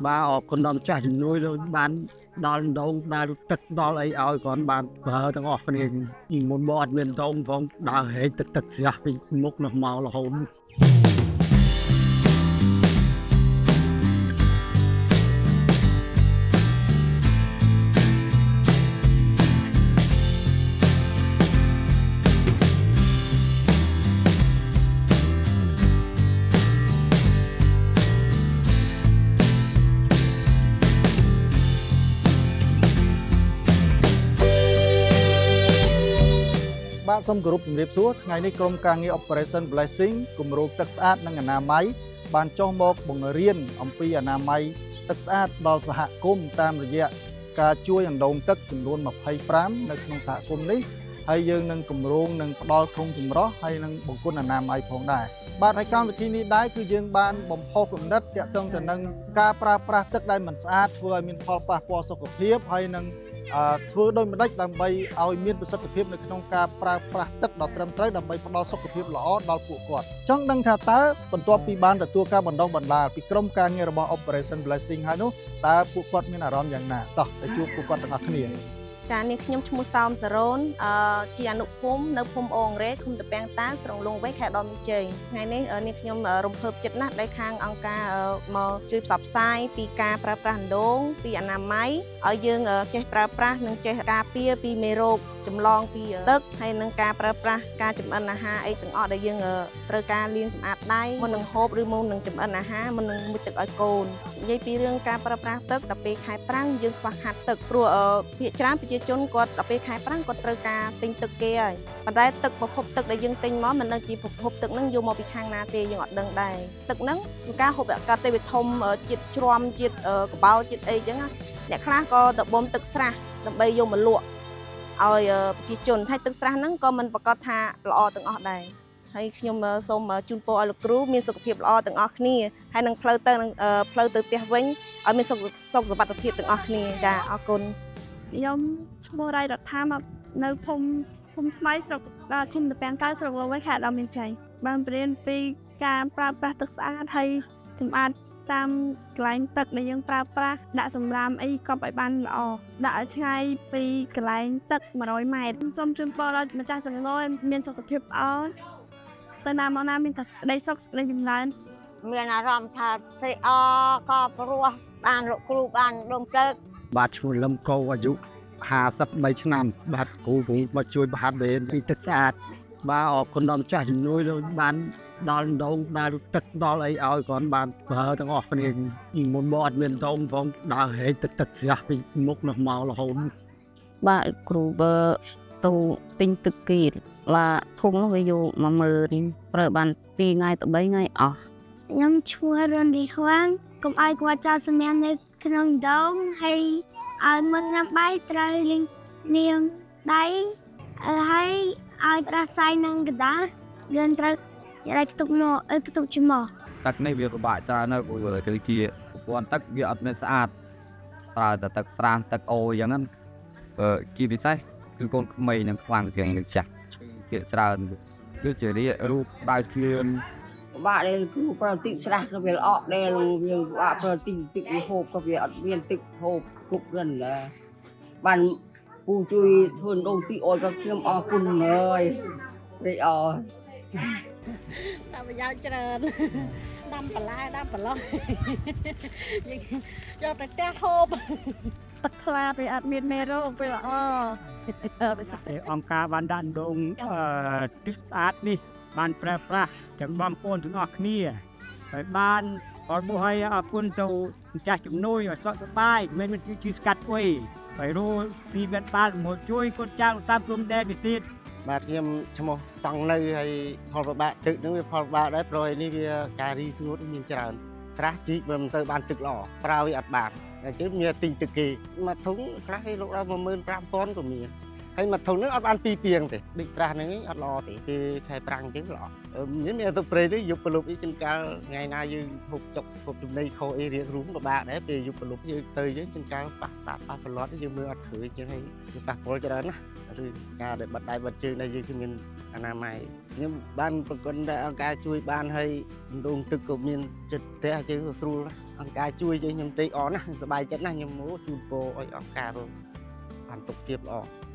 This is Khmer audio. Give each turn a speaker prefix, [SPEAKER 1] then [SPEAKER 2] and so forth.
[SPEAKER 1] បាទអរគុណដល់ម្ចាស់ជំនួយលោកបានដល់ដងដល់ទឹកដល់អីឲ្យគ្រាន់បានប្រើទាំងអស់គ្នាមុនមកអត់មានដងផងដើរហែកទឹកទឹកស្រះពីមុខនោះមករហូត
[SPEAKER 2] បាទសូមគោរពជំរាបសួរថ្ងៃនេះក្រុមការងារ Operation Blessing គម្រោងទឹកស្អាតនិងអនាម័យបានចុះមកបង្រៀនអំពីអនាម័យទឹកស្អាតដល់សហគមន៍តាមរយៈការជួយអណ្ដូងទឹកចំនួន25នៅក្នុងសហគមន៍នេះហើយយើងនឹងគម្រោងនឹងផ្ដល់ធុងចម្រោះហើយនឹងបង្គន់អនាម័យផងដែរបាទហើយកម្មវិធីនេះដែរគឺយើងបានបំផុសគំនិតទាក់ទងទៅនឹងការប្រើប្រាស់ទឹកដែលមិនស្អាតធ្វើឲ្យមានផលប៉ះពាល់សុខភាពហើយនឹង ធ្វើដូចម្ដេចដើម្បីឲ្យមានប្រសិទ្ធភាពនៅក្នុងការប្រើប្រាស់ទឹកដ៏ត្រឹមត្រូវដើម្បីផ្ដល់សុខភាពល្អដល់ពួកគាត់ចង់ដឹងថាតើបន្ទាប់ពីបានទទួលការបណ្ដុះបណ្ដាលពីក្រុមការងាររបស់ Operation Blessing ហើយនោះតើពួកគាត់មានអារម្មណ៍យ៉ាងណាតោះទៅជួបពួកគាត់ទាំងអស់គ្នា
[SPEAKER 3] ចានាងខ្ញុំឈ្មោះសោមសរ៉ូនជាអនុភូមិនៅភូមិអូអង្រេឃុំតពាំងតាស្រុកលងវែងខេត្តឧត្តរមានជ័យថ្ងៃនេះនាងខ្ញុំរំភើបចិត្តណាស់ដែលខាងអង្គការមកជួយផ្សព្វផ្សាយពីការប្រើប្រាស់អណ្ដូងពីអនាម័យឲ្យយើងចេះប្រើប្រាស់និងចេះការពារពីមេរោគចម្លងពីទឹកហើយនឹងការប្រើប្រាស់ការចម្អិនអាហារអីទាំងអស់ដែលយើងត្រូវការលាងសម្អាតដៃមុននឹងហូបឬមុននឹងចម្អិនអាហារមុននឹងមុជទឹកឲ្យកូននិយាយពីរឿងការប្រើប្រាស់ទឹកដល់ពេលខែប្រាំងយើងខ្វះខាតទឹកព្រោះភាគច្រើនប្រជាជនគាត់ដល់ពេលខែប្រាំងគាត់ត្រូវការទិញទឹកគេហើយប៉ុន្តែទឹកប្រភពទឹកដែលយើងទិញមកមិនដឹងជាប្រភពទឹកហ្នឹងយកមកពីខាងណាទេយើងអត់ដឹងដែរទឹកហ្នឹងជួនកាលហូបអាកាសទេវាធំជាតិជ្រាំជាតិកបោជាតិអីចឹងណាអ្នកខ្លះក៏ទៅបូមទឹកស្រះដើម្បីយកមកលក់ឲ្យប្រជាជនហើយទឹកស្រះហ្នឹងក៏មិនប្រាកដថាល្អទាំងអស់ដែរហើយខ្ញុំសូមជូនពរឲ្យលោកគ្រូមានសុខភាពល្អទាំងអស់គ្នាហើយនឹងផ្លូវទៅនឹងផ្លូវទៅផ្ទះវិញឲ្យមានសុខសុខសុវត្ថិភាពទាំងអស់គ្នាចាអរគុណ
[SPEAKER 4] ខ្ញុំឈ្មោះរៃរដ្ឋាមកនៅភូមិភូមិថ្មីស្រុកដល់ឈុំតពាំងកៅស្រុកលងវែងខេត្តឧត្តរមានជ័យបានបង្រៀនពីការប្រើប្រាស់ទឹកស្អាតហើយសម្អាតតាមកន្លែងទឹកដែលយើងប្រើប្រាស់ដាក់សម្រាមអីកប់ឲ្យបានល្អដាក់ឲ្យឆ្ងាយពីកន្លែងទឹក100ម៉ែត្រសូមជូនពរដល់ម្ចាស់ចំណូលឲ្យមានសុខភាពល្អទៅណាមកណាមានតែសេចក្តីសុខសេចក្តីចម្រើន
[SPEAKER 5] មានអារម្មណ៍ថាស្រីអក៏ព្រោះបានលោកគ្រូបានដងទឹក
[SPEAKER 1] បាទឈ្មោះលឹមកោអាយុ53ឆ្នាំបាទគ្រូគ្រូមកជួយបង្ហាត់រៀនពីទឹកស្អាតបាទអរគុណដល់ម្ចាស់ជំនួយលោកបានដល់ដងដល់ទឹកដល់អីឲ្យគ្រាន់បានប្រើទាំងអស់គ្នាមុនមកអត់មានដងផងដើរហែកទឹកទឹកស្រះពីមុខនោះមករហូត
[SPEAKER 6] បាទគ្រូបើទៅទិញទឹកគីឡាធុងនោះវាយក10000ប្រើបាន2ថ្ងៃទៅ3ថ្ងៃអស់
[SPEAKER 7] ខ្ញុំឈ្មោះរុនឌីខ្វាងកុំឲ្យគាត់ចោលសម្រាមនៅក្នុងដងហើយឲ្យមុនញ៉ាំបាយត្រូវលាងនាងដៃហើយឲ្យផ្ដាសាយនឹងกระดาษយើងត្រូវយកខ្ទប់នោះឲ្យខ្ទប់ច្មោះ
[SPEAKER 8] ទឹកនេះវាពិបាកច្រើនណាស់ព្រោះវាគឺជាប្រព័ន្ធទឹកវាអត់មានស្អាតប្រើតែទឹកស្រាសទឹកអូរអញ្ចឹងណាជាពិសេសគឺកូនក្មេងនឹងខ្លាំងជាងលោកចាស់ឈឺភាគច្រើនគឺជារាករូបដៅឃ្លាន
[SPEAKER 9] ពិបាកដែរគ្រូប្រើទឹកស្រះក៏វាល្អក់ដែរវាពិបាកប្រើទឹកទឹកវាហូបក៏វាអត់មានទឹកហូបគ្រប់គ្រាន់ដែរបានពូជួយធ្វើដងទឹកអោយក៏ខ្ញុំអរគុណហើយព្រៃអរ
[SPEAKER 10] តាមប្រយោជន៍ច្រើនដាំបន្លែដាំប្រឡោះយើងយកទៅផ្ទះហូប
[SPEAKER 4] ទឹកខ្លាវាអត់មានមេរោគវាល្អ
[SPEAKER 11] អង្គការបានដាក់ដងទឹកស្អាតនេះបានប្រើប្រាស់ទាំងបងប្អូនទាំងអស់គ្នាហើយបានអរមកឲ្យអរគុណទៅម្ចាស់ជំនួយឲ្យសុខសប្បាយមិនមានជឿស្កាត់អុយហើយរੂពីវត្តបាលមកជួយកូនចៅតាមព្រំដែននេះទៀត
[SPEAKER 12] បាទខ្ញុំឈ្មោះសង់នៅហើយផលពិបាកទឹកហ្នឹងវាផលពិបាកដែរព្រោះឯនេះវាការរីស្ងួតមានច្រើនស្រះជីកវាមិនសូវបានទឹកល្អប្រើវាអត់បានតែជិះមានទិញទឹកគេមួយធុងខ្លះគេលក់ដល់15000ក៏មានហើយមួយធុងហ្នឹងអត់បានពីរពាងទេដូចស្រះហ្នឹងអត់ល្អទេពេលខែប្រាំងអញ្ចឹងល្អមានមានទៅព្រៃនេះយប់ប្រលប់អីជួនកាលថ្ងៃណាយើងហូបចុកហូបចំណីខុសអីរៀងរួមពិបាកដែរពេលយប់ប្រលប់យើងទៅយើងជួនកាលប៉ះសត្វប៉ះប្រឡត់យើងមើលអត់ឃើញអញ្ចឹងហើយវាប៉ះពាល់ច្រើនណាស់ឬការដែលបិទដៃបិទជើងដែលយើងគ្មានអនាម័យ។ ខ្ញុំបានប្រគុណដែលអង្គការជួយបានហើយដងទឹកក៏មានចិត្តផ្ទះជើងក៏ស្រួលណាស់អង្គការជួយជើងខ្ញុំទេអរណាស់សប្បាយចិត្តណាស់ខ្ញុំមកជូនពរឲ្យអង្គការបានសុខភាពល្អ។